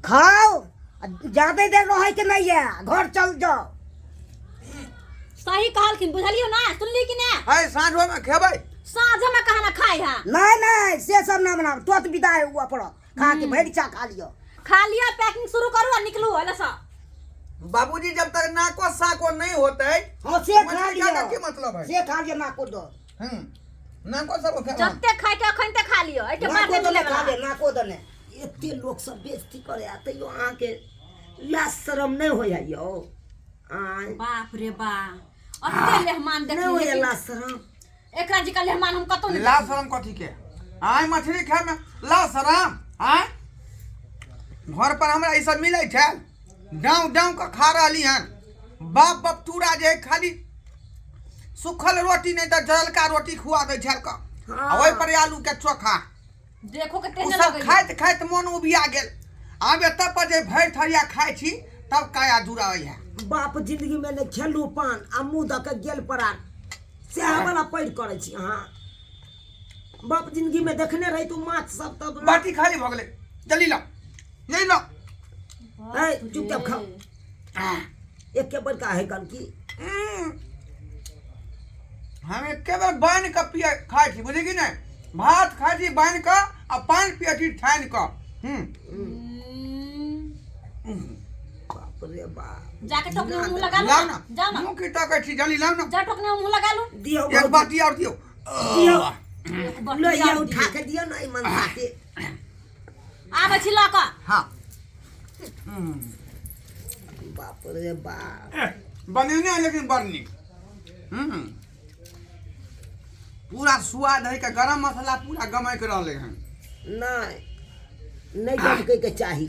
खाओ आ जादे देर रहै के नहीं है, घर चल जाओ। सही कहलखिन, बुझलियो ना? सुनली कि ना? है साँझो में खेबै। साँझ में कहाँ ना खाई है। नहीं नहीं, से सब ना बनाओ, तुरंत विदा हुआ पड़ो, खा के भरि चा खा लियो। खा लिया, पैकिंग शुरू करू आ निकलू एने से। बाबूजी जब तक नाको साको नहीं होते। हाँ से खा मछली खाने लियो। की मतलब है? से खा लियो नाको दो। नाको सब खा। जते खाए के अखन ते खा लियो, एके बाद नाको नहीं दने मिले खा वाला। ले, नाको दने। एते लोग सब बेइज्जती करे आ तैयो अहाँके लाज शरम नहीं होइया यौ? आँय? बाप रे बा, अते लेहमान नहीं होइया देखली। लाज शरम? एकरा जी का लेहमान हम कतौ नहीं। ला शरम कथी के? आय मछली खाए में ला शरम? आय घर पर हमरा ई सब मिलै छै? डाँव डाँव के खा रहली हन। बाप बाप टूरा जे है खाली सुखल रोटी नहीं तऽ जरलका रोटी खुआ दै छल कऽ आ ओहि पर आलू के चोखा। देखो के ओ तेहने सब लगैया। खाइत खाइत मोन उबिया गेल। आब एतऽ पर जे भरि थरिया खाइ छी तब काया जुड़ाबै है। बाप जिंदगी में ने खेलू पान आ मुँह दऽ के गेल परान, सएह वाला पैर करै छी अहाँ। बाप जिंदगी में देखने रही तू माछ सब तब बाटी खाली भऽ गेलै, जल्दी लाउ, जल्दी लाउ। ए, चुपचाप खाओ। एके बड़का है कन की। हम एके बेर बान्हि कऽ पिए खाइ छी, बुझली कि नहि? भात खाइ छी बान्हि कऽ आ पानि पिए छी छानि कऽ। बाप रे बाप। जाके टोकनी में मुंह लगा लो। लाउ ना। जाओ ना। मुँह की तकै छी? जल्दी लाउ ना। जा, टोकनी में मुंह लगा लो। दियौ एक भौजी। बाटी आओर दियौ। दियौ। एक बाटी लो ये और उठा दियौ। के दियौ ना ई मनसा के। आबै छी लऽ कऽ। हाँ। बाप रे बाप। बनेने है लेकिन बड़ नीक। पूरा स्वाद है के गरम मसाला पूरा गमक रहले हन। नहीं नहीं, गमकै के चाही।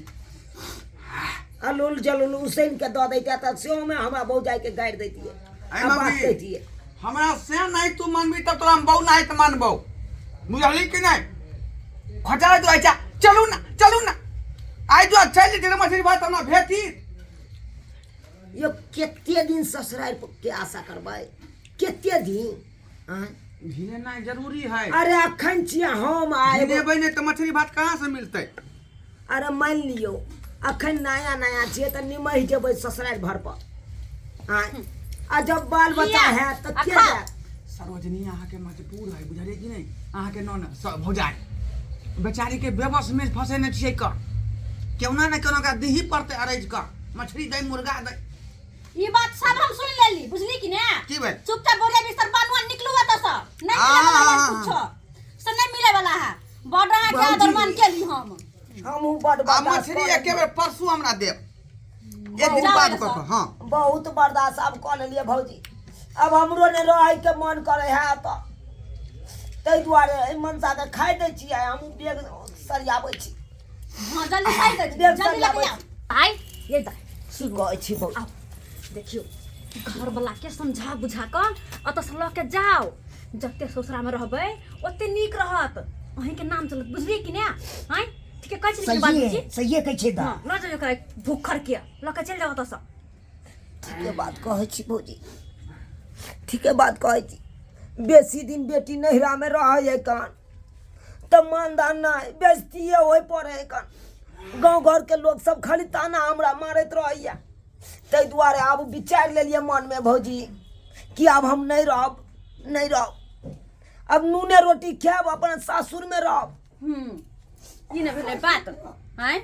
अलोल जलोल उसैन के दऽ दैते तऽ सेहोमे हमरा भौजाई के गारि दैतियै ऐ आ बात मम्मी। कहितियै। हमरा से नहीं तू मानबी तब तोरा हम बहु नहीं तऽ मानबौ, बुझली कि नहीं? खचा दो। अच्छा चलू ना, चलू ना। आइ जो चलि जेतै मछली भात हमरा भेटी। यो कते दिन ससुरारि के आशा करबै? कते दिन आँय? घिनेनाइ जरूरी है। अरे अखन छियै हम आए। घिनेबै नहि तऽ मछली भात कहाँ से मिलतै? अरे मानि लियौ अखन नया नया छियै तऽ निमहि जेबै ससुरारि भर पर आँय, आ जब बाल बच्चा किया? हैत तऽ आ के खा। जायत? सरोजनी अहाँके मजबूर है, बुझलियै कि नहि? अहाँके नन भौजाइ बेचारी के बेबस में फंसेने छियै कऽ केना ने केना ओकरा दीही पड़तै अरैज कऽ, मछली दै, मुर्गा दै। ई बात सब हम सुन लेली, बुझली कि ने? की भेल? चुपचाप बोरिया बिस्तर बान्हू आ निकलू एतऽ से। नहीं मिले वाला है आ। कुछो से, नहीं मिले वाला है। बड़ अहाँके भौजी। आदर मान केली हम। हमहूँ बड आ बर्दाश्त मछली कऽ एके लेलियै। बेर परसू हमरा देब, एक दिन जाओ बाद एतऽ कऽ से। कऽ। हाँ। बहुत बर्दाश्त आब कऽ लेलियै भौजी, आब हमरो नहि रहैके मन करै है तऽ ताहि दुआरे एहि मनसाके खाइ दै छियै, हमहूँ बेग सरियाबै छी। हाँ, जल्दी खाइ दे। बेग जल्दी लऽ के सरियाबै आउ। छी। आइ ये दा। की कहै छी भौजी? आउ, देखियौ, घरवला के समझा बुझा कऽ एतऽ से लऽ के जाउ। जते ससुरा में रहबै ओते नीक रहत, अहींके नाम चलत, बुझलियै कि ने? आँय, ठीके कहै छी ने बात सहिए जी? सहिए कहै छै दा। हाँ, लऽ जाउ एकरा भूखर के, लऽ के चलि जाउ एतऽ से। ठीके बात कहै छी भौजी, ठीके बात कहै छी। बेसी दिन बेटी नैहरामे रहै है कान तऽ मानदान नहि, बेजतिए होय पड़ै है कान। गाँव घरके लोक सब खाली ताना हमरा मारैत रहैया। ताहि दुआरे आब विचारि लेलियै मनमे भौजी कि आब हम नहि रहब, नहि रहब। आब नूने रोटी खायब, अपन सासुरमे रहब। ई नहि भेलै बात। आँय।